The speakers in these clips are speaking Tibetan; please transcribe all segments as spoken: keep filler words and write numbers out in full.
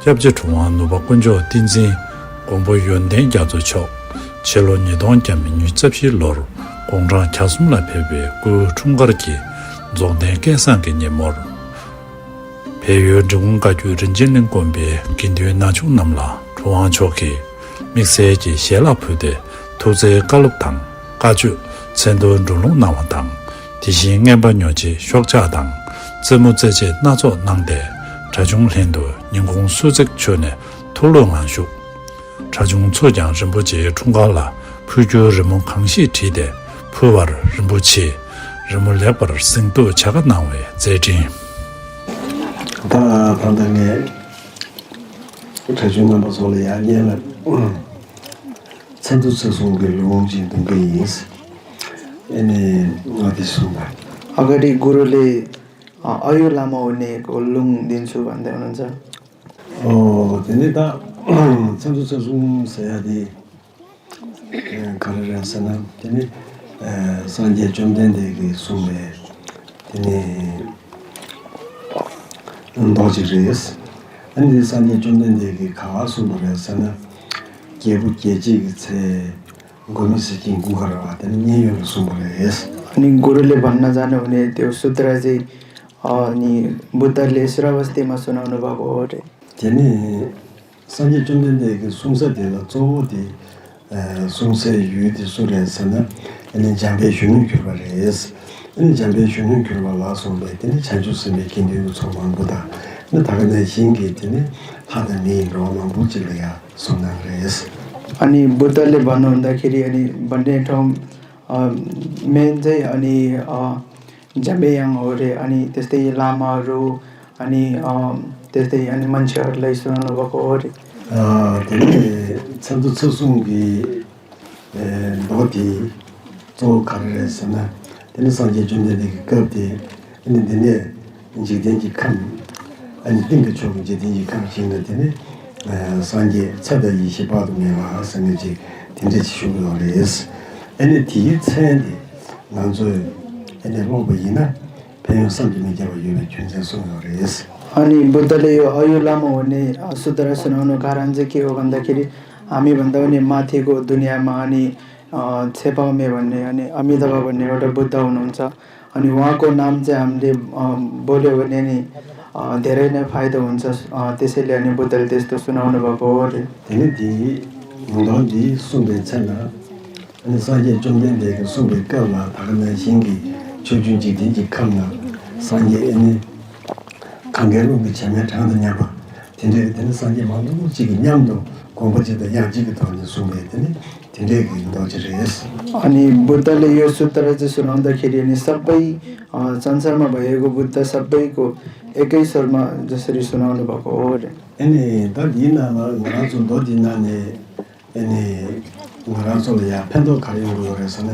སྐྱབས་རྗེ་གྲུབ་དབང་ནུབ་པ་དཀོན་མཆོག་བསྟན་འཛིན་མགོན་པོ་ཡོན་ཏན་རྒྱ་མཚོ་མཆོག་ཕྱི་ལོ་ཉིས་སྟོང་བརྒྱ་མེད་ཉི་ཤུ་རྩ་བཞི་ལོར་དགུང་གྲངས་གྱ་གསུམ་ལ་ཕེབས་པའི་སྐུའི་འཁྲུངས་སྐར་གྱི་རྫོགས་ལྡན་སྐལ་བཟང་གི་ཉིན་མོར། བལ་ཡུལ་འབྲི་གུང་བཀའ་བརྒྱུད་རིན་ཆེན་གླིང་དགོན་པའི་དགེ་འདུན་ན་ཆུང་རྣམས་ལ་གྲུབ་དབང་མཆོག་གིས་དམིགས་བསལ་གྱི་ཞལ་ལག་ཕུལ་ཏེ་ཐུགས་བརྩེའི་བཀའ་སློབ་དང་བཀའ་ཆོས་མཚན་ཐོའི་འགྲོ་ལུང་གནང་བ་དང་། དེ་བཞིན་རྔན་པ་ཉོ་ཆས་ཤོག་ཆག་དང་རྩེད་མོ་རྩེད་ཆས་སྣ་ཚོགས་གནང་སྟེ། གྲྭ་ཆུང་ལྷན་དུ་ཉིན་གུང་གསོལ་ཚིགས་མཆོད་ནས་ཐུགས་བློ་ངང་བཞུགས། གྲྭ་ཆུང་ཚོས་ཀྱང་རིན་པོ་ཆེའི་འཁྲུངས་སྐར་ལ་ཕུལ་རྒྱུའི་རི་མོ་གང་ཤེས་བྲིས་ཏེ་ཕུལ་བར་རིན་པོ་ཆེས་རི་མོ་ལེགས་པར་གཟེངས་བསྟོད་བྱ་དགའ་གནང་བའི་མཛད་འཕྲིན། ད་ད་ལྟ་ངས་གྲྭ་ཆུང་རྣམ་པ་ཚོ་ལ་ཡང་སྙན་ལ། ཚ་འདུ་ཚ་གསུམ་གྱི་ལུང་ཅིག་འདོན་གྱི་ཡིན། ཨེ་ནས་ང་དེ་གསུངས་པ། ཨ་ག་རི་གུ་རུ་ལས་ཨ་ཨ་ཡུ་བླ་མ་འོ་ནས་ཀོ་ལུང་འདི་ཚུ་བ་འདི་འོ་ན་ཚ། ཨོ་དེ་ནི་ད་ཚ་འདུ་ཚ་གསུམ་ཟེར་ཡ་དེ་ག་རེ་རེད་ཟེར་ན། དེ་ནི་སངས་རྒྱས་བཅོམ་ལྡན་འདས་ཀྱིས་གསུངས་པའི་དེ་ནི་མདོ་ཅིག་རེད། ཨ་ནི་སངས་རྒྱས་བཅོམ་ལྡན་འདས་ཀྱིས་ག་པར་གསུངས་པ་རེད་ཟེར་ན། རྒྱལ་བུ་རྒྱལ་བྱེད་ཀྱི་ཚལ་མགོན་མེད་ཟས་སྦྱིན་དགུན་ཁར་བ་དེ་ནི་མཉན་ཡོད་ལ་གསུངས་པ་རེད། ཨ་ནི་གུ་རུ་ལས་བར་ན་ཛ་ནི་འོ་ནས་དེའུ་སུ་ཏྲ་ཛི་ཨ་ནི་བུ་ཏ་ལེ་སི་ར་བ་སྟེ་མ་སུ་ན་འོ་ནུ་བ་གོ་རེད། དེ་ནི་སངས་རྒྱས་བཅོམ་ལྡན་འདས་ཀྱི་གསུང་ས་དེ་ལ་གཙོ་བོ་དེ་གསུང་སའི་ཡུལ་དེ་སུ་རེད་ཟེར་ན། ཨ་ནི་འཇམ་དཔལ་གཞོན་ནུར་གྱུར་པ་རེད། ཨ་ནི་འཇམ་དཔལ་གཞོན་ནུར་གྱུར་པ་ལ་སོགས་པའི་དེ་ནི་བྱང་ཆུབ་སེམས་དཔའི་དགེ་འདུན་གྱི་ཚོགས་མང་པོ་དང་། ཨ་ནི་ད་ག་ནང་བཞིན་གྱི་དེ་ནི་ལྷ་དང་མི་ཡི་འགྲོ་བ་མང་པོ་ཅིག་ལ་ཡང་གསུངས་གནང་རེད། ཨ་ནི་བུ་ཏ་ལེ་བ་ནོ་ད་ཁེ་རི་ཨ་ནི་བན་དེ་ཁྲོམ་མེན་ཛེ་ཨ་ནི་འཇམ་པའི་དབྱངས་འོ་རེད། ཨ་ནི་དེ་སྟེ་ཡི་བླ་མ་རུ་ཨ་ནི་དེ་སྟེ་ཡི་ཨ་ནི་མན་ཆ་ལ་ཡི་སོ་ན་ནོ་བ་གོ་འོ་རེད། དེ་ནི་ཚ་འདུ་ཚ་གསུམ་གྱི་མདོ་དེ་གཙོ་བོ་ག་རེ་རེད་ཟེར་ན། དེ་ནི་སངས་རྒྱས་བཅོམ་ལྡན་འདས་ཀྱི་སྐབས་དེ་ཨ་ནི་འདི་ནས་འཇིག་རྟེན་གྱི་ཁམས། ཨ་ནི་གཏིང་གི་ཕྱོགས་ཀྱི་འཇིག་རྟེན་གྱི་ཁམས་ཤིག་ན་དེ་ནི་སངས་རྒྱས་ཚེ་དང་ཡེ་ཤེས་དཔག་ཏུ་མེད་པ་ཟེར་མཁན་ཅིག་དེ་འདྲ་ཅིག་བཞུགས་ཡོད་རེད། ཨ་ནི་དེའི་མཚན་དེ་ང་ཚོས་ཨ་ནི་ཀློག་པ་ཡིན་ན་ཕན་ཡོན་བསམ་གྱིས་མི་ཁྱབ་པ་ཡོད་པའི་རྒྱུ་མཚན་གསུངས་ཡོད་རེད། ཨ་ནི་བུ་ཏ་ལེ་ཡོ་ཨ་ཡུ་བླ་མ་འོ་ནི་སུ་ཏ་ར་སུ་ན་འོ་ནོ་ག་ར་འཛི་ཀི་འོ་ག་འདའ་ཁེ་རི་ཨ་མི་བ་འདའ་འོ་ནི་མ་ཐི་གོ་དུ་ནི་ཨ་མ་ཨ་ནི་ཚེ་དཔག་མེད་པ་ནི་ཨ་ནི་ཨ་མི་ད་བ་བ་ནི་འོ་ད་བུ་ཏ་འོ་ནོ་ཚ། ཨ་ནི་ཝང་ཀོ་རྣམ་རྩེ་ཨམ་ལེ་བོ་ལེ་བ་ནི་ནི་དེ་རེ་ནི་ཕའི་ད་འོན་ཚ་དེ་སེ་ལེ་ནི་བུ་ཏལ་དེ་སྟོ་སུ་ན་འོ་ནི་བ་བོ་རེ། དེ་ནི་དེའི་ངོ་འདོན་འདི་གསུངས་པའི་ཚེ་ན། ཨ་ནི་སངས་རྒྱས་བཅོམ་ལྡན་འདས་ཀྱིས་གསུངས་པའི་སྐབས་ལ་ད་ག་ནང་བཞིན་གྱི་ཕྱོགས་བཅུའི་འཇིག་རྟེན་གྱི་ཁམས་ན་སངས་རྒྱས་ཨ་ནི་གངྒཱའི་ཀླུང་གི་བྱེ་མའི་གྲངས་དང་མཉམ་པ་དེ་འདྲའི་དེ་ནི་སངས་རྒྱས་མང་པོ་གཅིག་གི་མཉམ་དུ་དགོངས་པ་གཅིག་དང་དབྱངས་གཅིག་གི་ཐོག་ནས་གསུངས་པའི་དེ་ནི། དེ་འདྲའི་གི་མདོ་ཅིག་རེད། ཨ་ནི་བུ་ཏ་ལེ་ཡོ་སུ་ཏ་ར་ཙི་སུ་ནང་ད་ཁེ་རི་ནི་ས་པའི་ཙན་སར་མ་བ་ཡེ་གོ་བུ་ཏ་ས་པའི་གོ་ཨེ་ཀའི་སོར་མ་ཛ་སི་རི་སུ་ནང་ནི་བ་གོ་རེད། ཨ་ནི་ད་འདིའི་ནང་ལ་ང་རང་ཚོ་མདོ་འདིའི་ནང་ནས་ཨ་ནི་ང་རང་ཚོ་ལ་ཡང་ཕན་ཐོགས་ག་རེ་ཡོང་གི་ཡོད་རེད་ཟེར་ན།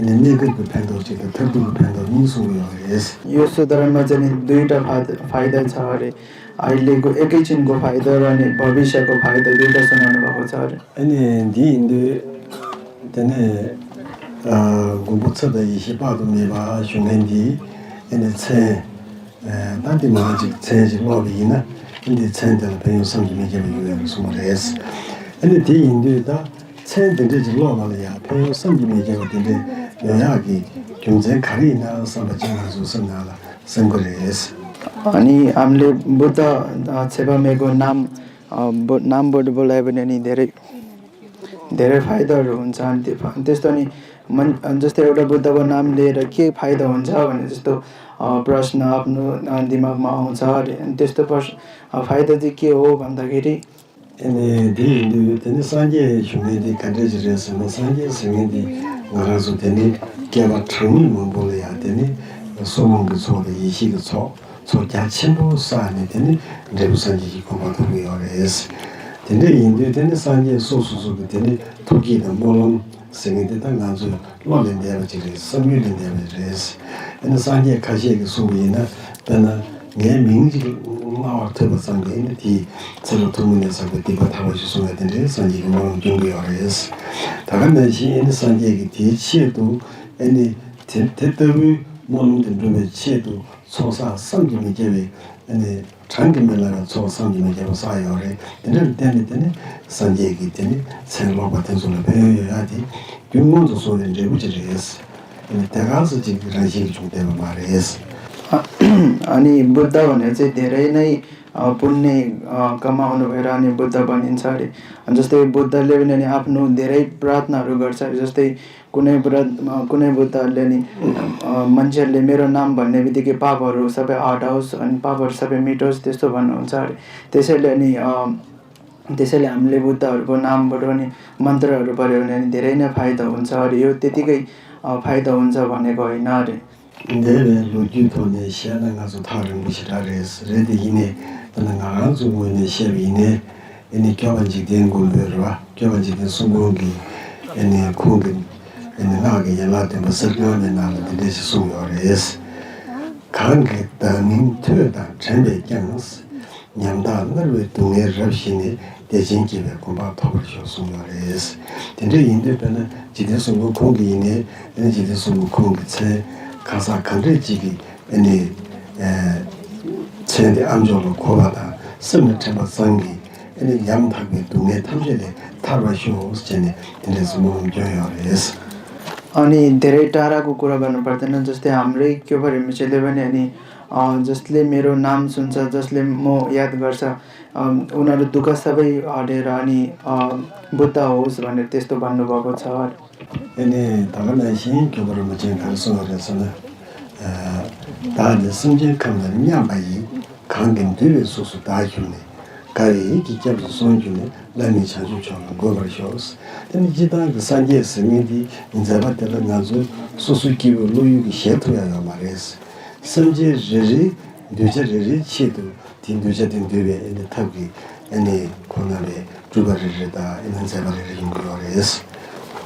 ཨ་ནི་གནས་སྐབས་ཀྱི་ཕན་ཐོགས་གཅིག་དང་མཐར་ཐུག་གི་ཕན་ཐོགས་གཉིས་གསུང་གི་ཡོད་རེད། ཡོ་སུ་ཏ་ར་མ་ཙ་ནི་དུས་ད་ཕ་ཕ་ཡི་ད་ཚ་བ་རེད། ཨའི་ལེ་གོ་ཨེ་ཀའི་ཅིན་གོ་ཕ་ཡི་ད་ར་ནི་བ་བི་ཤ་གོ་ཕ་ཡི་ད་དུས་ད་སུ་ནང་ནི་བ་གོ་ཚ་བ་རེད། ཨ་ནི་འདི་ཡིན་དུས། དེ་ནས་མགོན་པོ་ཚེ་དང་ཡེ་ཤེས་དཔག་ཏུ་མེད་པ་ཞུ་མཁན་འདིས་ཨ་ནི་མཚན། ད་འདི་མང་ཅིག་མཚན་ཅིག་ཀློག་པ་ཡིན་ན་ཨ་འདི་མཚན་དེ་ལ་ཕན་ཡོན་བསམ་གྱིས་མི་ཁྱབ་པ་ཡོད་ཡོད་གསུངས་པ་རེད། ཨ་ནི་དེ་ཡིན་དུས་ད་མཚན་འདི་འདྲ་ཅིག་ཀློག་པ་ལ་ཡང་ཕན་ཡོན་བསམ་གྱིས་མི་ཁྱབ་པ་དེ་འདྲ་ཡོང་ཡག་གི་རྒྱུ་མཚན་ག་རེ་ཡིན་ན་བསམ་པ་ཅིག་ང་ཚོའི་སེམས་ནང་ལ་སེམས་ཀྱི་རེད། ཨ་ནི་ཨམ་ལེ་བུ་ད་ཚེ་དཔག་མེད་གོ་ནམ། ཨ་བུ་ནམ་བུ་བུ་ལ་བུ་ནི་ནི་དེ་རེད། དེ་རེད་ཕའི་ད་རུ་འོན་ཚ་འདི་ཕ་དེ་སྟོ་ནི་མན་ཇི་སྟེ་འོ་ད་བུ་ད་བུ་ནམ་ལེ་ར་ཁེ་ཕའི་ད་འོན་ཚ་བ་ནི་ཇི་སྟོ་པྲ་ཤ་ན་ཨབ་ནུ་འདི་མ་མ་འོན་ཚ་རེད། དེ་སྟོ་པྲ་ཕའི་ད་འདི་ཁེ་འོ་བ་འདའ་གི་རེད། ཨ་ནི་འདི་ཡིན་དུས་དེ་ནི་སངས་རྒྱས་ཞུ་མཁན་འདི་ག་འདྲ་ཞིག་རེད་ཟེར་ན། སངས་རྒྱས་ཟེར་མཁན་འདི་ང་རང་ཚོ་དེ་ནི་བསྐལ་པ་གྲངས་མེད་མང་པོ་ལ་ཡང་དེ་ནི་བསོད་ནམས་ཀྱི་ཚོགས་དང་ཡེ་ཤེས་ཀྱི་ཚོགས། ཚོགས་རྒྱ་ཆེན་པོ་བསགས་ནས་དེ་ནི་འབྲས་བུ་སངས་རྒྱས་ཀྱི་གོ་འཕང་ཐོབ་ཀྱི་ཡོད་རེད། དེ་འདྲ་ཡིན་དུས་དེ་ནི་སངས་རྒྱས་སོ་སོ་སོ་གི་དེ་ནི་ཐུགས་བསྐྱེད་དང་སྨོན་ལམ་ཟེར་མཁན་དེ་ད་ང་ཚོའི་བློ་ལས་འདས་པ་ཅིག་རེད། བསམ་ཡུལ་ལས་འདས་པ་རེད། དེ་ནི་སངས་རྒྱས་ཁ་ཤས་ཀྱིས་གསུངས་པ་ཡིན་ན། དཔེར་ན་ངའི་མིང་ཅིག་སྨྲ་བར་ཐོས་པ་ཙམ་གྱིས་ནི་དེའི་ཚེ་ལ་ཐུན་མོང་ནས་བསགས་པའི་སྡིག་པ་དག་པ་ཞིག་སོང་བས་དེ་འདྲའི་སངས་རྒྱས་ཀྱི་སྨོན་ལམ་སྐྱོན་གྱི་ཡོད་རེད། ད་ག་ནང་བཞིན་ཨེ་ནི་སངས་རྒྱས་ཀྱིས་དེའི་ཆེད་དུ་ཨེ་ནི་དེ་དེ་ལྟ་བུའི་སྨོན་ལམ་དེ་འགྲུབ་པའི་ཆེད་དུ། ཚོགས་བསགས་བསམ་གྱིས་མི་ཁྱབ་པའི་ཨ་ནི་ གྲངས་ཀྱིས་མི་ལང་བའི་ཚོགས་བསམ་གྱིས་མི་ཁྱབ་པ་བསགས་ཡོད་རེད། དེ་འདྲར་བརྟེན་ནས་དེ་ནི་སངས་རྒྱས་ཀྱི་དེ་ནི་མཚན་ཀློག་པ་དེ་ཚོ་ལ་ཕན་ཡོན་ཡོད་ཡ་དེ་རྒྱུ་མངོན་དུ་སོང་བའི་འབྲས་བུ་ཅིག་རེད། དེ་ནི་དེ་ག་སུ་གཅིག་གི་རང་བཞིན་གྱིས་བྱུང་བསྡད་པ་མ་རེད། अनि बुद्ध भनेर चाहिँ धेरै नै पुण्य कमाउनु भएर अनि बुद्ध भनिन्छ अरे। अनि जस्तै बुद्धले पनि अनि आफ्नो धेरै प्रार्थनाहरू गर्छ अरे। जस्तै कुनै व्रत कुनै बुद्धले नि मान्छेहरूले मेरो नाम भन्ने बित्तिकै पापहरू सबै हटाओस् अनि पापहरू सबै मेटोस् त्यस्तो भन्नुहुन्छ अरे। त्यसैले अनि त्यसैले हामीले बुद्धहरूको नामबाट अनि मन्त्रहरू पढ्यो भने अनि धेरै नै फाइदा हुन्छ अरे। यो त्यतिकै फाइदा हुन्छ भनेको होइन अरे। འདས་པའི་ལོ་རྒྱུས་ཐོག་ནས་བཤད་ན་ང་ཚོ་ཐག་རིང་པོ་ཞེ་དྲག་རེད། རེད་དེ་ཡིན་ནའི་ད་ནི་ང་རང་ཚོའི་ངོས་ནས་བཤད་པ་ཡིན་ནའི། ཨེ་ནི་སྐྱོབ་པ་འཇིག་རྟེན་མགོན་པོའི་རེད་བ། སྐྱོབ་པ་འཇིག་རྟེན་གསུང་འབུམ་གྱི་ཨེ་ནི་ཁོང་གི་ཨེ་ནི་སྔགས་ཀྱི་ཡན་ལག་བདུན་པ་གསེར་སྒང་མའི་ནང་ལ་འདི་འདྲ་ཞིག་གསུངས་ཡོད་རེད། གང་གིས་བདག་མིང་ཐོས་དང་དྲན་པས་ཀྱང་། ཉམ་ཐག་མནར་བའི་སྡུག་བསྔལ་རབ་ཞི་ནས། བདེ་ཆེན་སྐྱེ་བའི་གོ་འཕང་ཐོབ་པར་ཤོག་གསུངས་ཡོད་རེད། དེ་འདྲ་ཡིན་དུས་དཔེར་ན་འཇིག་རྟེན་གསུང་འབུམ་ཁོང་གི་ཡིན་ནའི་ཨེ་ནི་འཇིག་རྟེན་གསུང་འབུམ་ཁོང་གི་མཚན་གང་ཟག་གང་འདྲ་ཅིག་གིས་ཨེ་ནི་མཚན་དེ་ཨ་མཆོག་ལ་གོ་བ་དང་སེམས་ལ་དྲན་པ་ཙམ་གྱིས་ཨེ་ནི་ཉམ་ཐག་པའི་སྡུག་བསྔལ་ཐམས་ཅད་ལས་ཐར་བར་ཤོག་ཟེར་ནས་དེ་འདྲའི་གསུང་འབུམ་བསྐྱོན་ཡོད་རེད། अनि धेरै टाढाको कुरा गर्नुपर्दैन, जस्तै हाम्रै के पो रिम्पोछेले पनि अनि जसले मेरो नाम सुन्छ, जसले म याद गर्छ, उनीहरू दुःख सबै हटेर अनि बुद्ध होस् भनेर त्यस्तो भन्नुभएको छ। ཨེ་ནི་ད་ག་ནང་བཞིན་སྐྱོབ་པ་རིན་པོ་ཆེས་ག་རེ་གསུངས་པ་རེད་ཟེར་ན། བདག་ནི་སེམས་ཅན་ཁམས་དང་མཉམ་པ་ཡི། གང་གིས་འདུལ་བའི་གཟུགས་སུ་བདག་གྱུར་ནས། དགའ་བའི་ཡིད་ཀྱིས་སྐྱབས་སུ་སོང་གྱུར་ནས། བླ་མེད་བྱང་ཆུབ་མཆོག་ལ་འགོད་པར་ཤོག་དེ་ནི་སྤྱིར་བཏང་གི་སངས་རྒྱས་ཟེར་མཁན་འདི་མཛད་པ་དེ་ལ་ང་ཚོའི་སོ་སོའི་སྐྱེ་བོའི་བློ་ཡུལ་གྱིས་གཞལ་ཐུབ་ཡ་ཡོད་མ་རེད། སེམས་ཅན་རེ་རེའི་གདུལ་བྱ་རེ་རེའི་ཆེད་དུ་དེ་གདུལ་བྱ་དེ་འདུལ་བའི་ཨེ་ནི་ཐབས་ཀྱི་ཨེ་ནི་ཁོ་ན་བའི་སྤྲུལ་པ་རེ་རེ་དང་ཨེ་ནི་མཛད་པ་རེ་རེ་ཡོང་གི་ཡོད་རེད།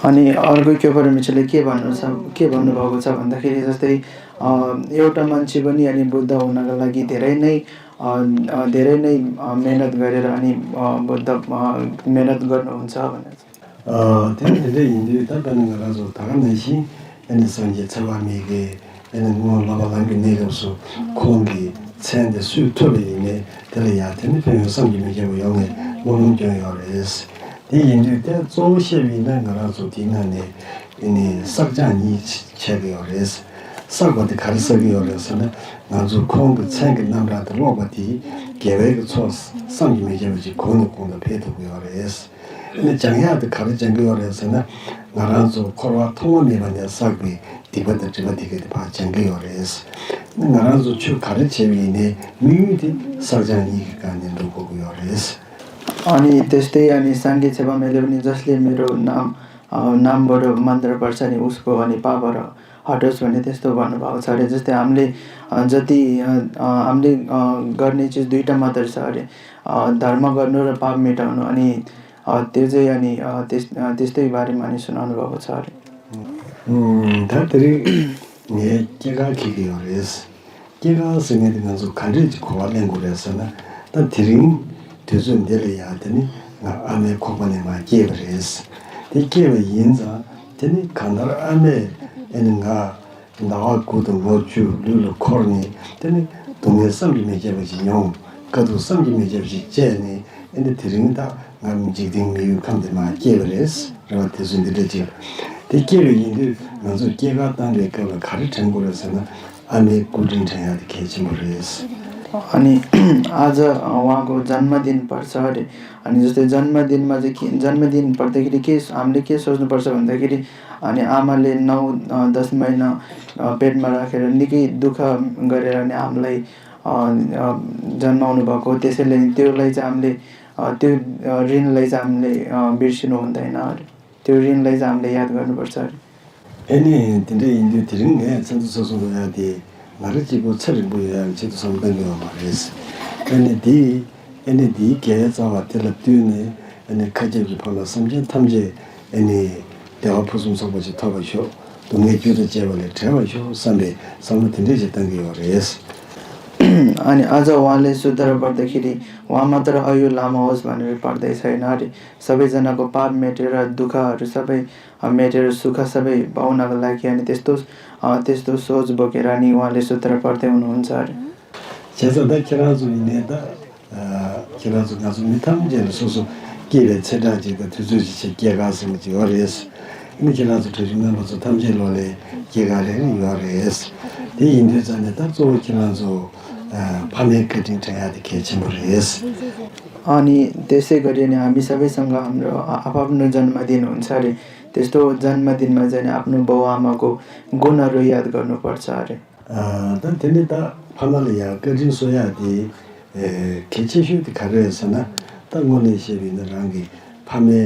अनि अर्को के पो रिम्पोछेले के भन्नु छ, के भन्नुभएको छ भन्दाखेरि जस्तै एउटा मान्छे पनि अनि बुद्ध हुनका लागि धेरै नै धेरै नै मेहनत गरेर अनि बुद्ध मेहनत गर्नुहुन्छ भनेर। དེ་ནི་དེ་འདྲ་ཡིན་དུས་ད་ལྟ་ནི་ང་རང་ཚོ་ད་ག་ནང་བཞིན་ཨེ་ནི་སངས་རྒྱས་ཚེ་དཔག་མེད་ཀྱི་ཨེ་ནི་སྔོན་བསླབ་པ་ལམ་གྱི་གནས་སྐབས་སུ་ཁོང་གི་མཚན་དེ་སུས་ཐོས་པ་ཡིན་ནའི་དེ་ལ་ཡང་དེ་ནི་ཕན་ཡོན་བསམ་གྱིས་མི་ཁྱབ་པ་ཡོང་ངེས་སྨོན་ལམ་སྐྱོན་ཡོད་རེད། དེ་ཡིན་དུས་དེ་གཙོ་བོ་བཤད་པ་ཡིན་ན་ང་རང་ཚོ་དེའི་ནང་ནས་ཨེ་ནི་བསགས་སྦྱང་གཉིས་བྱས་ཀྱི་ཡོད་རེད། བསགས་པ་དེ་ག་རེ་བསགས་ཀྱི་ཡོད་རེད་ཟེར་ན་ང་ཚོ་ཁོང་གི་མཚན་གྱི་རྣམ་གྲངས་དེ་ཀློག་པ་དེས་དགེ་བའི་གི་ཚོགས་བསམ་གྱིས་མི་ཁྱབ་པ་ཅིག་གོང་ནས་གོང་དུ་འཕེལ་ཐུབ་ཀྱི་ཡོད་རེད། ཨེ་ནི་སྦྱང་ཡག་དེ་ག་རེ་སྦྱང་གི་ཡོད་རེད་ཟེར་ན། ང་རང་ཚོ་འཁོར་བ་ཐོག་མ་མེད་པ་ནས་བསགས་པའི་སྡིག་པ་དང་སྒྲིབ་པ་དེ་ག་དེ་ཕར་སྦྱང་གི་ཡོད་རེད། ཨེ་ནི་ང་རང་ཚོ་ཆོས་ག་རེ་བྱས་པ་ཡིན་ནའི་དམིགས་ཡུལ་དེ་བསགས་སྦྱང་གཉིས་ཀྱི་སྒང་ནས་འགྲོ་དགོས་ཀྱི་ཡོད་རེད། अनि त्यस्तै अनि साङ्गे छेपामेले पनि जसले मेरो नाम अ, नामबाट मन्त्र पढ्छ नि उसको अनि पापहरू हटोस् भने त्यस्तो भन्नुभएको छ अरे। जस्तै हामीले अ, जति अ, अ, हामीले अ, गर्ने चिज दुईवटा मात्र छ अरे। अ, धर्म गर्नु र पाप मेटाउनु। अनि अ, त्यो चाहिँ अनि अ, त्यस अ, त्यस्तै बारेमा अनि सुनाउनु भएको छ अरे। ད་དེ་རིང་ངས་སྐྱེས་སྐར་འཁེལ་གྱི་ཡོད་རེད། སྐྱེས་སྐར་ཟེར་མཁན་དེ་ང་ཚོ་ག་འདྲས་ཀྱི་གོ་བ་ལེན་དགོས་རེད་ཟེར་ན། ད་དེ་རིང་དུས་ཚོད་འདི་ལ་ཡང་དེ་ནི་ང་ཨ་མའི་ཁོག་པ་ནས་མར་སྐྱེས་པ་རེད། དེ་སྐྱེས་པ་ཡིན་ཙང་དེ་ནི་གང་ལྟར་ཨ་མས་ཨེ་ནི་ང་ཟླ་བ་དགུ་དང་ལོ་བཅུ་ལུས་ལ་འཁོར་ནས་དེ་ནི་སྡུག་བསྔལ་བསམ་གྱིས་མི་ཁྱབ་པ་ཞིག་མྱོང་། དཀའ་སྡུག་བསམ་གྱིས་མི་ཁྱབ་པ་ཞིག་སྤྱད་ནས་ཨེ་ནི་དེ་རིང་ད་ང་འཇིག་རྟེན་མི་ཡུལ་ཁམས་འདིར་མར་སྐྱེས་པ་རེད། རེད་བ། དེ་ཚོ་འདི་འདྲ་ཅིག་དེ་སྐྱེས་པ་ཡིན་དུས་ང་ཚོ་སྐྱེས་སྐར་བཏང་བའི་སྐབས་ལ་ག་རེ་དྲན་དགོས་རེད་ཟེར་ན། ཨ་མའི་སྐུ་དྲིན་དྲན་ཡག་དེ་གལ་ཆེན་པོ་རེད། अनि आज उहाँको जन्मदिन पर्छ अरे। अनि जस्तै जन्मदिनमा चाहिँ के, जन्मदिन पर्दाखेरि के हामीले के सोच्नुपर्छ भन्दाखेरि अनि आमाले नौ अ, दस महिना अ, पेटमा राखेर निकै दुःख गरेर अनि हामीलाई अ, अ, जन्माउनु भएको हो। त्यसैले त्यसलाई चाहिँ हामीले अ, त्यो अ, ऋणलाई चाहिँ हामीले अ, बिर्सिनु हुँदैन अरे। त्यो ऋणलाई चाहिँ हामीले याद गर्नुपर्छ अरे। ཨེ་ནི་དེ་འདྲ་ཡིན་དུས་དེ་རིང་ངས་མཚན་ཐོ་ཚོ་གསུང་རོགས་ཡ་དེ་ང་རང་གཅིག་པོ་ཚེ་རིང་པོ་ཡོད་ཡག་ཆེད་དུ་བསམ་བཏང་གི་ཡོད་མ་རེད། ཨེ་ནི་དེ་ཨེ་ནི་དེའི་དགེ་བའི་རྩ་བ་དེ་ལ་བསྟུན་ནས་ཨེ་ནི་མཁའ་ཁྱབ་ཀྱི་ཕ་མ་སེམས་ཅན་ཐམས་ཅད་ཨེ་ནི་བདེ་བ་ཕུན་སུམ་ཚོགས་པ་ཞིག་ཐོབ་པར་ཤོག་སྡུག་བསྔལ་རྒྱུ་དང་བཅས་པ་ལས་བྲལ་བར་ཤོག་བསམ་པའི་བསམ་བློ་དེ་འདྲས་ཞིག་བཏང་གི་ཡོད་རེད། अनि आज उहाँले सुत्तर पढ्दाखेरि उहाँ मात्र अयो लामा होस् भनेर पढ्दै छैन अरे। सबैजनाको पाप मेटेर दुःखहरू सबै अ, मेटेर सुख सबै पाउनको लागि अनि त्यस्तो अ, त्यस्तो सोच बोकेर अनि उहाँले सुत्तर पढ्दै हुनुहुन्छ अरे। བྱས་ཙང་ད་ཁྱེད་རང་ཚོ་ཡིན་ནའི་ད། ཨ། ཁྱེད་རང་ཚོ་ང་ཚོ་མི་ཐམས་ཅད་ལ་སོ་སོ་སྐྱེས་པའི་ཚེ་ཐག་ཅིག་དང་དུས་ཚོད་ཅིག་བྱས་སྐྱེས་སྐར་ཟེར་བ་ཅིག་ཡོད་རེད། ཨ་ནི་ཁྱེད་རང་ཚོ་གྲྭ་བཞུགས་རྣམ་པ་ཚོ་ཐམས་ཅད་ལོ་ལ་སྐྱེས་སྐར་རེ་རེ་ཡོད་རེད། དེ་ཡིན་དུས་ཙང་ནས་ད་གཙོ་བོ་ཁྱེད་རང་ཚོ་ཨ་ཕ་མའི་བཀའ་དྲིན་དྲན་ཡག་དེ་གལ་ཆེན་པོ་རེད། अनि त्यसै गरी अनि हामी सबैसँग हाम्रो आ- आफ्नो जन्मदिन हुन्छ अरे। त्यस्तो जन्मदिनमा चाहिँ नि आफ्नो बाउ आमाको गुणहरू याद गर्नुपर्छ अरे। ཨ། ད་དེ་ནི་ད་ཕ་མ་ལ་ཡང་བཀའ་དྲིན་གསོ་ཡག་དེ་ཨེ་གལ་ཆེ་ཤོས་དེ་ག་རེ་རེད་ཟེར་ན། ད་དངོས་གནས་བཤད་པ་ཡིན་ན་རང་གི་ཕ་མའི་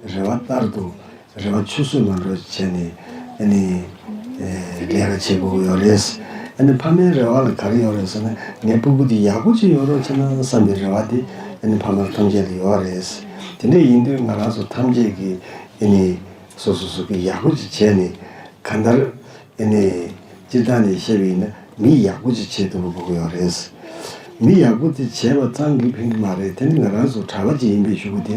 རེ་བ་ལྟར་དུ་རེ་བ་ཆུད་ཟོས་མ་འགྲོ་བྱས་ནས་ཨ་ནི་ཨེ་ལས་ཀ་བྱེད་དགོས་ཀྱི་ཡོད་རེད། ཨ་ནི་ཕ་མའི་རེ་བ་ལ་ག་རེ་ཡོད་རེད་ཟེར་ན། ངའི་སྤུ་གུ་དེ་ཡག་པོ་ཅིག་ཡོད་རོགས་བྱས་ན་བསམ་པའི་རེ་བ་དེ་ཨ་ནི་ཕ་མ་ཐམས་ཅད་ལ་ཡོད་རེད། དེ་འདྲ་ཡིན་དུས་ང་རང་ཚོ་ཐམས་ཅད་ཀྱིས་ཨ་ནི་སོ་སོ་སོ་སོ་གི་ཡག་པོ་ཅིག་བྱས་ནས། གང་ལྟར་ཨ་ནི་སྤྱིར་བཏང་ནས་བཤད་པ་ཡིན་ན་མི་ཡག་པོ་ཅིག་བྱེད་ཐུབ་པ་དགོས་ཀྱི་ཡོད་རེད། མི་ཡག་པོ་དེ་བྱས་པ་ཙམ་གྱིས་ཕན་གྱི་མ་རེད། དེ་ནི་ང་རང་ཚོ་གྲྭ་པ་ཅིག་ཡིན་པའི་གཞུག་གུ་དེ་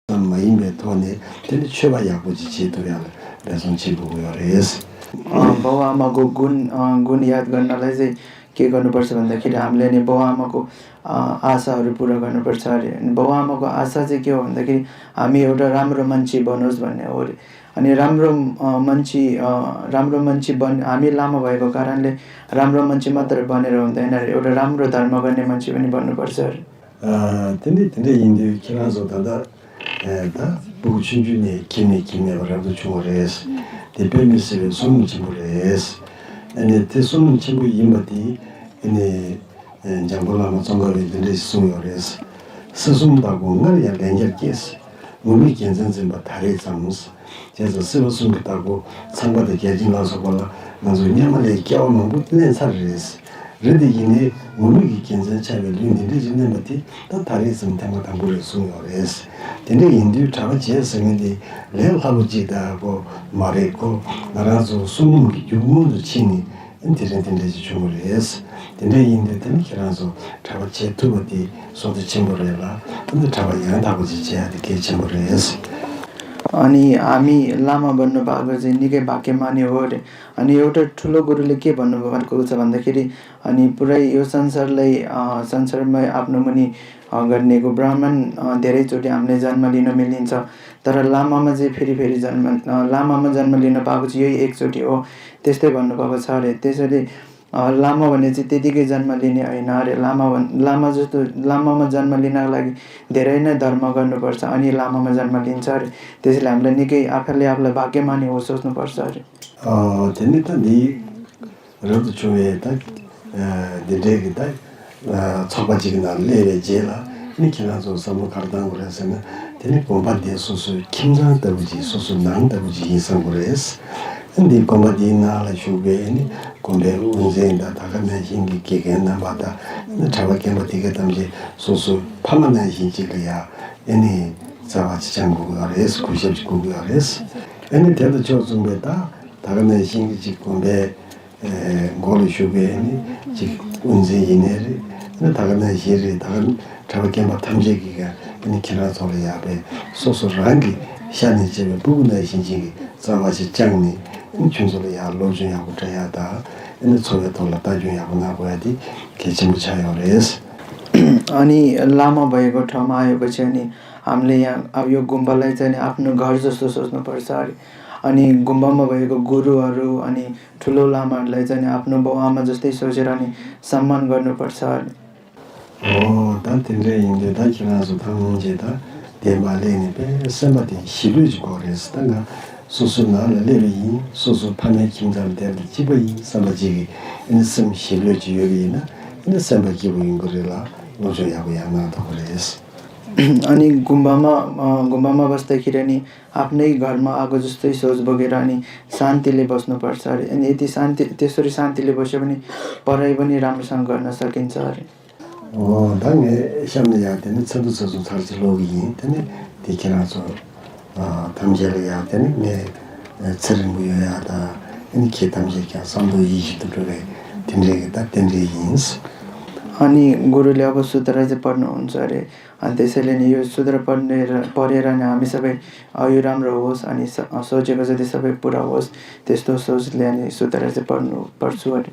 ཙམ་མ་ཡིན་པའི་ཐོག་ནས་དེ་ནི་ཆོས་པ་ཡག་པོ་ཅིག་བྱེད་ཐུབ་ཡག་ལ་འབད་བརྩོན་བྱེད་དགོས་ཀྱི་ཡོད་རེད། अ, बाउ आमाको गुण अ, गुण याद गर्नलाई चाहिँ के गर्नुपर्छ भन्दाखेरि हामीले नि बाउ आमाको अ, आशाहरू पुरा गर्नुपर्छ अरे। अनि बाउ आमाको आशा चाहिँ के हो भन्दाखेरि हामी एउटा राम्रो मान्छे बनोस् भन्ने हो अरे। अनि राम्रो अ, मान्छे अ, राम्रो मान्छे बन हामी लामा भएको कारणले राम्रो मान्छे मात्र बनेर हुँदैन अरे, एउटा राम्रो धर्म गर्ने मान्छे पनि बन्नुपर्छ अरे। ཨ། དེ་ནི་དེ་འདྲ་ཡིན་དུས་ཁྱེད་རང་ཚོ་ད་ལྟ་ཨ་ད་སྤུ་གུ་ཆུང་ཆུང་ནས་ཁྱིམ་ནས་ཁྱིམ་མེད་པར་རབ་ཏུ་བྱུང་བ་རེད། དེ་དཔེ་མི་སྲིད་པའི་བསོད་ནམས་ཆེན་པོ་རེད། ཨ་ནི་དེ་བསོད་ནམས་ཆེན་པོ་ཡིན་པ་དེ་ཨ་ནི་ཨ་འཇམ་མགོན་བླ་མ་ཙོང་ཁ་པས་འདི་འདྲ་ཞིག་གསུངས་ཡོད་རེད། སྲིད་གསུམ་བདག་པོ་སྔར་ཡང་ལན་བརྒྱར་སྐྱེས། ངུར་སྨྲིག་རྒྱལ་མཚན་འཛིན་པ་ད་རེས་ཙམ། བྱས་ཙང་སྲིད་པ་གསུམ་གྱི་བདག་པོ་ཚངས་པ་དང་བརྒྱ་བྱིན་ལ་སོགས་པ་ལ་ང་ཚོ་སྔོན་མ་ནས་སྐྱེ་བ་མང་པོ་ལེན་ཚར་རེད། རེད་དེ་ཡིན་ནའི་ངུར་སྨྲིག་གི་རྒྱལ་མཚན་ཆགས་པའི་ལུས་འདི་འདྲ་ཞིག་ལེན་པ་དེ་ད་ད་རེས་ཙམ་ཐེངས་མ་དང་པོ་རེད་གསུངས་ཡོད་རེད། དེ་འདྲ་ཡིན་དུས་གྲྭ་པ་བྱས་ཟེར་མཁན་དེ་ལས་སླ་པོ་ཅིག་ད་ཁོ་མ་རེད། ཁོ་ང་རང་ཚོ་བསོད་ནམས་ཀྱི་རྒྱུ་སྔོན་དུ་ཕྱིན་ནས་དེ་རིང་དེ་འདྲ་ཞིག་བྱུང་བ་རེད། དེ་འདྲ་ཡིན་དུས་དེ་ནི་ཁྱེད་རང་ཚོ་གྲྭ་པ་བྱེད་ཐུབ་པ་དེ་བསོད་བདེ་ཆེན་པོ་རེད་ལ། ད་ནི་གྲྭ་པ་ཡང་དག་པ་ཅིག་བྱེད་ཡ་དེ་གལ་ཆེན་པོ་རེད། अनि हामी लामा बन्नु पाएको चाहिँ निकै भाग्यमानी हो अरे। अनि एउटा ठुलो गुरुले के भन्नुभएको छ भन्दाखेरि अनि पुरै यो संसारलाई अ, संसारमै आफ्नो मुनि अ, गर्नेको ब्राह्मण अ, धेरैचोटि हामीले जन्म लिन मिलिन्छ। तर लामामा चाहिँ फेरि फेरि जन्म अ, लामामा जन्म लिन पाएको चाहिँ यही एकचोटि हो। त्यस्तै भन्नुभएको छ अरे। त्यसैले अ, लामा भने चाहिँ त्यतिकै जन्म लिने होइन अरे। लामा भन् लामा जस्तो लामामा जन्म लिनको लागि धेरै नै धर्म गर्नुपर्छ अनि लामामा जन्म लिन्छ अरे। त्यसैले हामीलाई निकै आफैले आफूलाई भाग्यमानी हो सोच्नुपर्छ अरे। ཨ། དེ་ནི་ད་འདི་རབ་ཏུ་བྱུང་བའི་ད་ཨ་འདི་འདྲའི་གི་ད་ཨ་ཚོགས་པ་ཅིག་གི་ནང་སླེབས་པའི་རྗེས་ལ་ནི་ཁྱེད་རང་ཚོ་བསམ་བློ་ག་རེ་བཏང་དགོས་རེད་ཟེར་ན། དེ་ནི་དགོན་པ་འདི་སོ་སོའི་ཁྱིམ་ཚང་ལྟ་བུ་ཅིག་སོ་སོའི་ནང་ལྟ་བུ་ཅིག་ཡིན་བསམ་དགོས་རེད། ཨ་འདི་དགོན་པ་འདིའི་ནང་ལ་བཞུགས་པའི་ནི་དགོན་པའི་དབུ་འཛིན་དང་ད་ག་ནང་བཞིན་གྱི་དགེ་རྒན་རྣམ་པ་དང་ནི་གྲྭ་པ་རྒན་པ་དེ་ག་ཐམས་ཅད་སོ་སོའི་ཕ་མ་ནང་བཞིན་ཅིག་ལ་ཡ་ཨ་ནི་བྱ་བ་ཅིག་སྦྱང་དགོས་ཀྱི་ཡོད་རེད། གུས་ཞབས་ཅིག་དགོས་ཀྱི་ཡོད་རེད། ཨ་ནི་དེ་དང་ཕྱོགས་མཚུངས་པའི་ད་ད་ག་ནང་བཞིན་གྱི་ཅིག་དགོན་པའི་ཨེ་འགོ་ལ་ཞུགས་པའི་ནི་ཅིག་དབུ་འཛིན་ཡིན་ནའི་རེད། ཨ་ནི་ད་ག་ནང་བཞིན་རེད། ད་ག་གྲྭ་པ་རྒན་པ་ཐམས་ཅད་ཀྱིས་ཀྱང་ཨ་ནི་ཁྱེད་རང་ཚོ་ལ་ཡག་པའི་སོ་སོ་རང་གི་ཤ་ནས་བཅད་པའི་སྤུ་གུ་ནང་བཞིན་ཅིག་གི་བྱ་བ་ཞིག་བསྐྱངས་ནས་ཨ་ནི་ཁྱོད་ཚོ་ལ་ཡག་སློབ་སྦྱོང་ཡག་པོ་སྤྲད་ཡག་དང་ཨ་ནི་འཚོ་བའི་ཐོག་ལ་ལྟ་སྐྱོང་ཡག་པོ་གནང་དགོས་ཡག་དེ་གལ་ཆེན་པོ་ཆགས་ཡོད་རེད། अनि लामा भएको ठाउँमा आएपछि अनि हामीले यहाँ अब यो गुम्बालाई चाहिँ नि आफ्नो घर जस्तो सोच्नुपर्छ अरे। अनि गुम्बामा भएको गुरुहरू अनि ठुलो लामाहरूलाई चाहिँ नि आफ्नो बाउ आमा जस्तै सोचेर अनि सम्मान गर्नुपर्छ अरे। ཨོ། ད་དེ་འདྲ་ཡིན་དུས་ད་ཁྱེད་རང་ཚོ་ཐང་ངུང་བྱས་ད་བདེན་པ་ལས་ནས་པས་སེམས་པ་དེ་ཞི་ལྷོད་ཅིག་དགོས་རེད། ད་ང་སོ་སོའི་ནང་ལ་སླེབས་པ་ཡིན། སོ་སོ་ཕ་མའི་ཁྱིམ་ཚང་ལ་བསྡད་པ་དང་གཅིག་པ་ཡིན་བསམ་པ་ཅིག་གི་ཨ་ནི་སེམས་ཞི་ལྷོད་ཅིག་ཡོད་པ་ཡིན་ན་ཨ་ནི་སེམས་པ་སྐྱིད་པོ་ཡོང་གི་རེད་ལ། སློབ་སྦྱོང་ཡག་པོ་ཡང་གནང་ཐུབ་ཀྱི་རེད། अनि गुम्बामा अ, गुम्बामा बस्दाखेरि अनि आफ्नै घरमा आएको जस्तै सोच बोकेर अनि शान्तिले बस्नुपर्छ अरे। अनि यदि शान्ति त्यसरी शान्तिले बस्यो भने पढाइ पनि राम्रोसँग गर्न सकिन्छ अरे। ཨོ། ད་ངས་གཤམ་ནས་ཡང་དེ་ནི་ཚིག་འབྲུ་ཚིག་གསུམ་ཚར་གཅིག་ཀློག་གི་ཡིན། དེ་ནི་དེ་ཁྱེད་རང་ཚོ་ཨ་ཐམས་ཅད་ལ་ཡང་དེ་ནི་ངས་ཚེ་རིང་པོ་ཡོང་ཡག་དང་། དེ་ནི་ཁྱེད་ཐམས་ཅད་ཀྱང་བསམ་དོན་ཡིད་བཞིན་དུ་འགྲུབ་པའི་དེ་འདྲའི་གི་ད་རྟེན་འབྲེལ་ཡིན། अनि गुरुले अब सूत्र चाहिँ पढ्नुहुन्छ अरे। अनि त्यसैले नि यो सूत्र पढ्ने र पढेर नि हामी सबै अ, यो राम्रो होस् अनि स- अ, सोचेको जति सबै पुरा होस्, त्यस्तो सोचले अनि सूत्र चाहिँ पढ्नु पढ्छु अरे।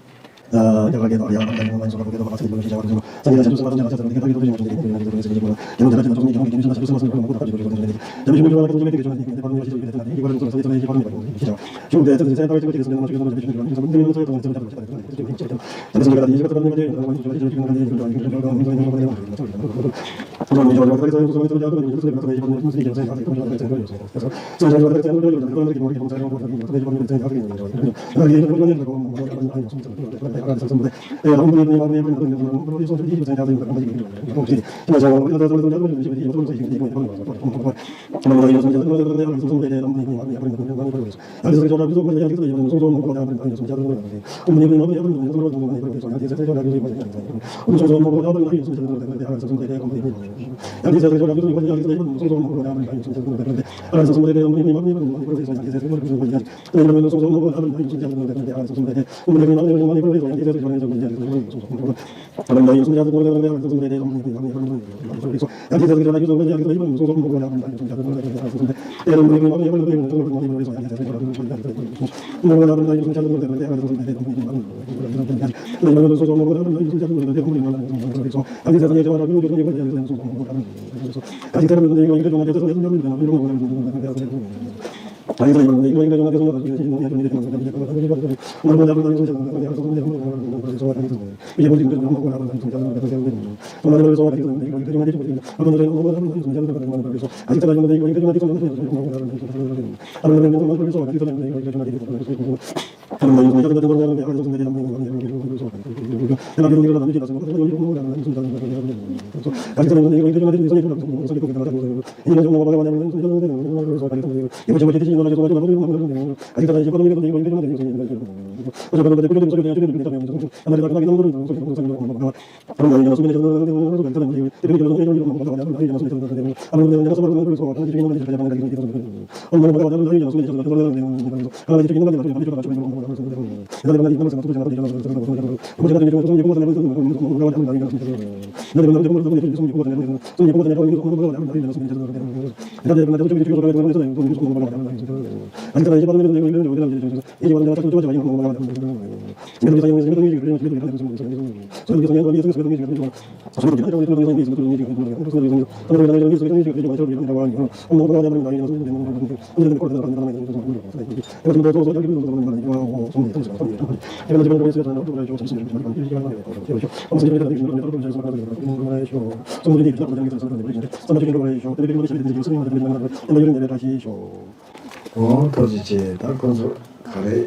ཨོ་ཐུགས་རྗེ་ཆེ། ད་ཁོ་ཚོ་ག་རེ།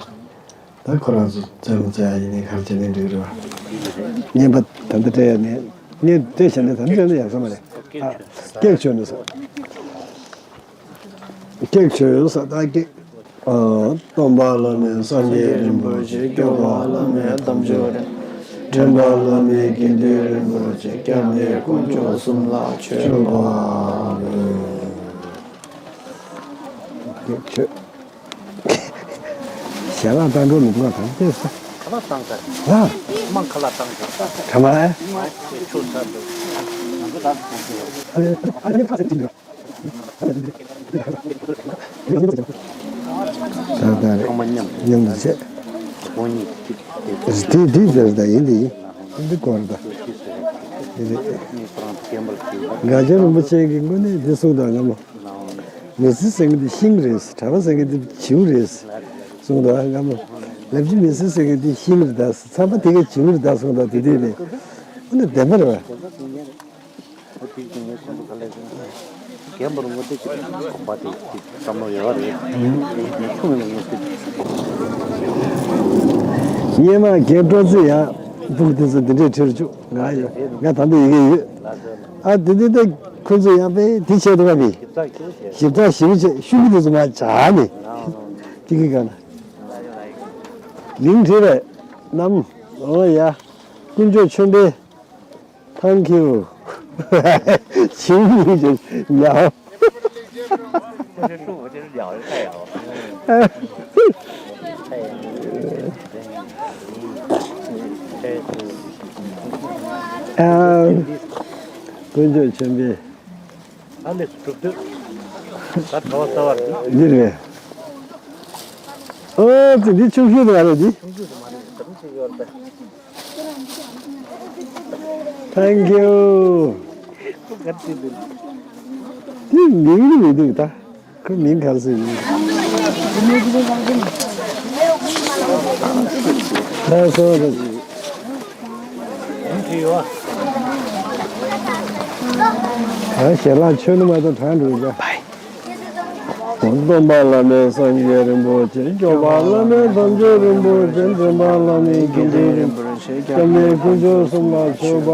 ད་ཁོ་རང་ཚོ་རྩེད་མོ་རྩེ་ཡ་ཡིན་ནའི་ག་རེ་བྱས་ནའི་འགྲིག་རེད་བ། བརྙན་པ་ད་ལྟ་སྤྲད་ཡ་ནི། བརྙན་སྤྲད་བྱས་ནས་ད་ལྟ་སྤྲད་ན་ཡག་ས་མ་རེད། ཨ། སྐད་ཆོད་ནས་ས། སྐད་ཆོད་ས་ད་སྐད། ཨ། སྟོན་པ་བླ་མེད་སངས་རྒྱས་རིན་པོ་ཆེ། སྐྱོབ་པ་བླ་མེད་དམ་ཆོས་རེད། འདྲེན་པ་བླ་མེད་དགེ་འདུན་རིན་པོ་ཆེ། སྐྱབས་གནས་དཀོན་མཆོག་གསུམ་ལ་མཆོད་པ་འབུལ། སྐད་ཆོད། ཞལ་ལག་བཏང་འགྲོ་མི་འདུག་ག་གང་བལྟས་སོ། ཁ་ལག་བཏང་ཚར། ལ། མང་ཁ་ལག་བཏང་ཚར། གྲ་མ། མང་ཆེ་ཆུ་ཚར་འདུག་ང་ཚོ་ད་ཚོང་ཚོང་། ཨ་ལེ་ཨ་ལེ་ཁ་ཟེར་གྱིན་འདུག་ད་ད་རེད། ཁང་པ་མཉམ། མཉམ་དུ་བྱས། ཁོང་གཉིས་ཀྱིས་དེ་དེ་དེ་ཟེར་ད་ཡིན་དེ་ཡིན། འདི་སྐོར་ད། དེ་རེད། དགའ་ལྡན་རིན་པོ་ཆེ་གིས་དངོས་གནས་འདི་གསུངས་དང་སྔ་མོ། མི་ཚེ་ཟེར་མཁན་འདི་ཤིང་རེད། གྲྭ་པ་ཟེར་མཁན་འདི་བྱིའུ་རེད། གསུངས་དང་སྔ་མོ། ལབ་ཀྱི་མི་ཚེ་ཟེར་མཁན་འདི་ཤིང་རེད་ད། ཚངས་པ་དེ་གའི་བྱིའུ་རེད་ད་གསུངས་དང་དེ་དུས་ནས། ཨ་ནི་བདེན་པ་རེད་བ། ཨོ་དེ་ཀྱི་ངའི་ཁོང་ཚོ་ག་ལས་ཀྱང་རྒན་པར་ངོ་དེ་ཀྱི་གོམ་པ་དེ་ཀྱི་བསམ་བློ་ཡོད་རེད། ངས་ཁྱོད་ལ་ངོ་དེ། སྔོན་མ་རྒན་སྤྲོ་ཚེ་ཡང་ཕྲུ་གུ་དེ་ཚོ་འདི་འདྲས་ཁྲིད་རུ་བཅུག་ང་ཡོད། ང་ད་ལྟ་ཡི་གེ་ཡོད། ཨ་དེ་འདི་ད་ཁོ་ཚོ་ཡང་པས་དེ་བྱས་འདུག་ག་མི། ཞིབ་ཚགས་ཞིབ་བྱས་ཤུགས་ཀྱི་དེ་ཚོ་མ་བྱ་ནི། ཀྱི་ཀྱི་ག་ན། མིང་བྲིས་རེད། ནམ། ཨོ་ཡ། དཀོན་མཆོག་ཆོས་འཕེལ། Thank you. ཆིང་ལི་ཅེ་ཉའོ། ཨ། དཀོན་མཆོག་ཆོས་འཕེལ། ཨ་ལེ་སུ་གྲུབ་འདུག་ད་གྲྭ་པ་གསར་པ་རེད། འདི་རེད། ཨོ་ཙི་འདི་ཆུང་ཤོས་རེད་རེད་འདི། ཆུང་ཤོས་དེ་མ་རེད། ད་རུང་ཅིག་ཡོད་རེད། Thank you. དེ་མིང་ནི་མི་འདུག་ད། ཁོའི་མིང་ག་རེ་ཟེར་ཡིན། ལགས་སོ། ད་ཞལ་ལག་མཆོད་ནི་མ་གཏོགས་དྲག་འགྲོ་གི། སྟོན་པ་བླ་མེད་སངས་རྒྱས་རིན་པོ་ཆེ། སྐྱོབ་པ་བླ་མེད་དམ་ཆོས་རིན་པོ་ཆེ། འདྲེན་པ་བླ་མེད་དགེ་འདུན་རིན་པོ་ཆེ། སྐྱབས་གནས་དཀོན་མཆོག་གསུམ་ལ་མཆོད་པ་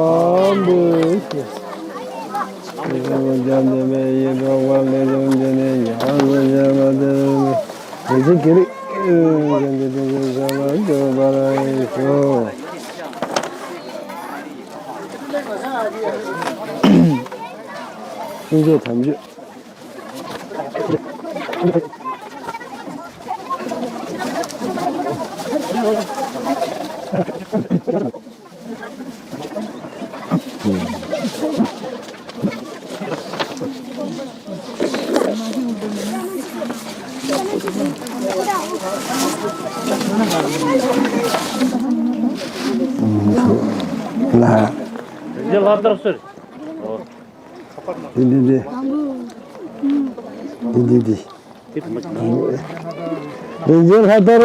འབུལ། ཡེ་ཤེས་ཀྱི་རིགས་ཀྱི་དེ་ཚོ་ལ་འབྱོར་བར་ཤོག། དཀོན་མཆོག་དམ་ཆོས། ལ། འདི་ལྷ་དར་ཟེར། འདི་འདི་འདི། འདི་འདི་འདི། རིན་ཆེན་ལྷ་དར།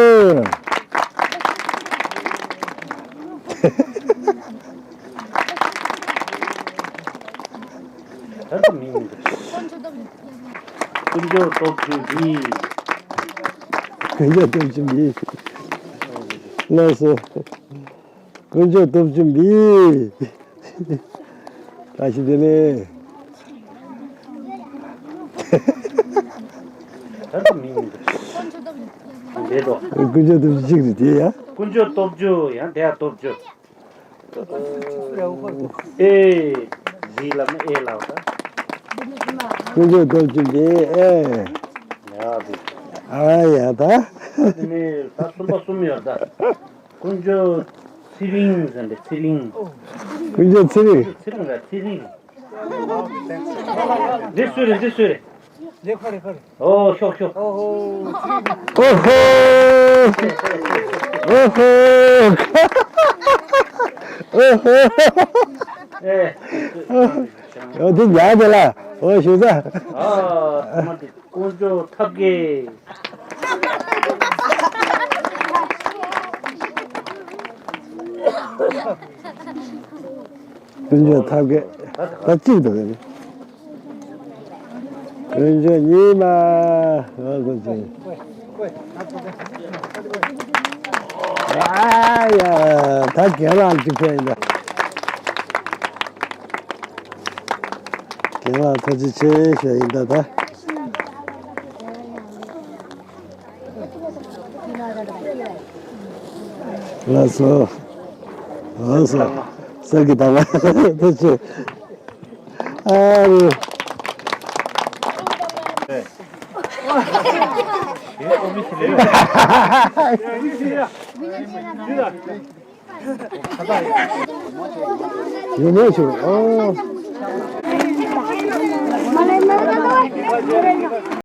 ད་ལྟ་མིང་འདི། དཀོན་མཆོག་སྟོབས་བཅུ་འདི། དཀོན་མཆོག་སྟོབས་བཅུ་འདི། ལགས་སོ། དཀོན་མཆོག་སྟོབས་བཅུ་འདི། བཀྲ་ཤིས་བདེ་ལེགས། ད་ལྟ་མིང་འདི། འདི་དོ། དཀོན་མཆོག་སྟོབས་བཅུ་གཅིག་རེད་དེ་ཡ། དཀོན་མཆོག་སྟོབས་བཅུ་ཡང་དེ་ཡང་སྟོབས་བཅུ། ཨེ། འདི་ལ་ནི་ཨེ་ལ་བ། དཀོན་མཆོག་སྟོབས་བཅུ་འདི་ཨེ། ཡ་དེ། ཨ་ཡ་ད། དེ་ནི་ད་གསུམ་པ་གསུམ་ཡོད་ད། དཀོན་མཆོག་ཚེ་རིང་ཟེར་འདི་ཚེ་རིང་། དཀོན་མཆོག་ཚེ་རིང་། ཚེ་རིང་ར་ཚེ་རིང་། འདི་སུ་རེད་འདི་སུ་རེད། འདི་ཁོ་རེད་ཁོ་རེད། ཨོ་ཤོག་ཤོག་ཨོ་ཧོ། ཨོ་ཧོ། ཨོ་ཧོ། ཨོ་ཧོ། ཨེ། ཨོ་འདི་ཉག་དེ་ལ། ཨོ་ཞུ་ས། ཨ་མ་འདི། དཀོན་མཆོག་ཐབས་མཁས། དཀོན་མཆོག་ཐབས་མཁས། ད་གཅིག་ཏུ་རེད། དཀོན་མཆོག་ཉི་མ། ཨ་ཡ། ད་རྒན་ལགས་གཅིག་ཕེབས་ཡིན་ད། རྒན་ལགས་ཐུགས་རྗེ་ཆེ་ཞུ་ཡིན་ད་ད། ལགས་སོ། ལགས་སོ། གསེར་གྱི་ཐང་ཐུགས་རྗེ་ཆེ། ཨ་རེ། ཡོད་མེད་ཞུ། ཨོ།